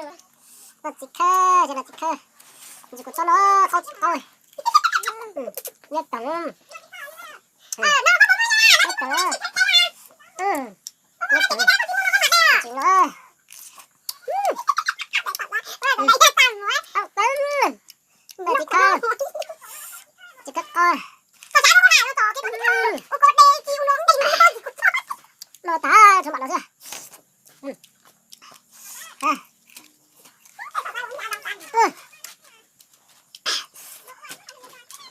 Noj txiv khawb, noj txiv khawb. Ntsis kuv txob no, qaub tsis qaub. Nyob tod, nyob tod, nyob tod, tsis no. Noj txiv khawb, txiv khawb qaub. No tas tshuav mam no xwb.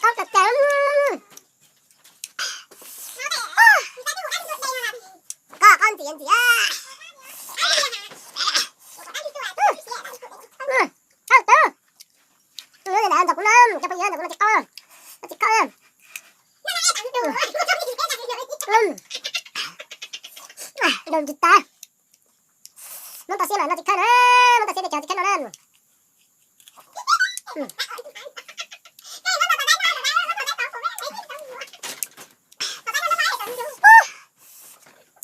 Qaub tas tas. Qaub, qaub ntxiv ntxiv. Qaub tas. Ntxog kuv no, cov phooj ywg, ntxog kuv no txiv qaub, txiv qaub. Noj tsis tas. Muab tau siab mas noj txiv khawb na, muab tau siab ces cov txiv khawb no na.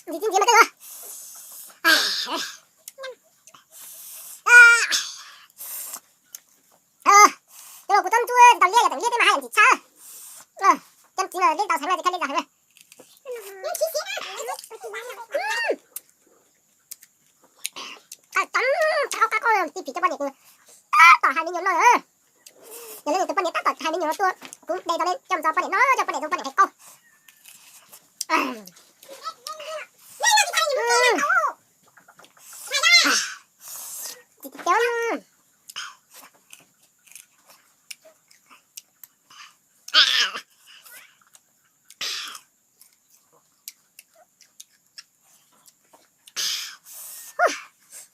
Ntxiv txiv ntxiv mas kawg. Cov kuv txob ntsuab tsis tau liab, yog teem liab thiab mas haj yam ntxim tshab. Cov ntxiv no liab tau heev, txiv khawb liab tau heev. Qab coob, qab qab qab, tib phim cov poj niam kuv tab tom hais me nyuam noj. Yog leej twg tus poj niam tab tom hais me nyuam tuaj, kuv de tau coj mus txog poj niam noj, coj poj niam tau poj niam hais qaub.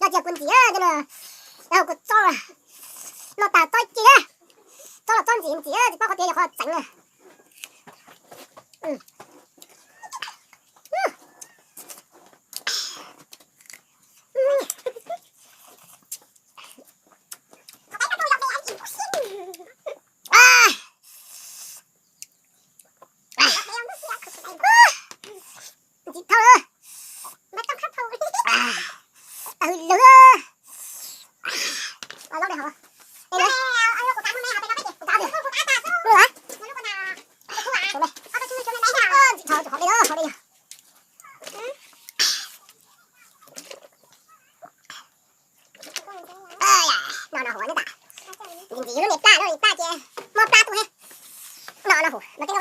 Yog tias kuv ntxiv, kuv txob, noj tas txob ib ce, txob los txob ntxiv ntxiv tsis paub qhov tias yog qhov tseev. Ntxiv thauj lawm. Tawg lawm. Ntxiv thauj, hauv li no, hauv li no. No no hauv nyob tas. Ntxiv lub niag plab, lub niag plab ces mob plab tuaj thiab. No no hauv no.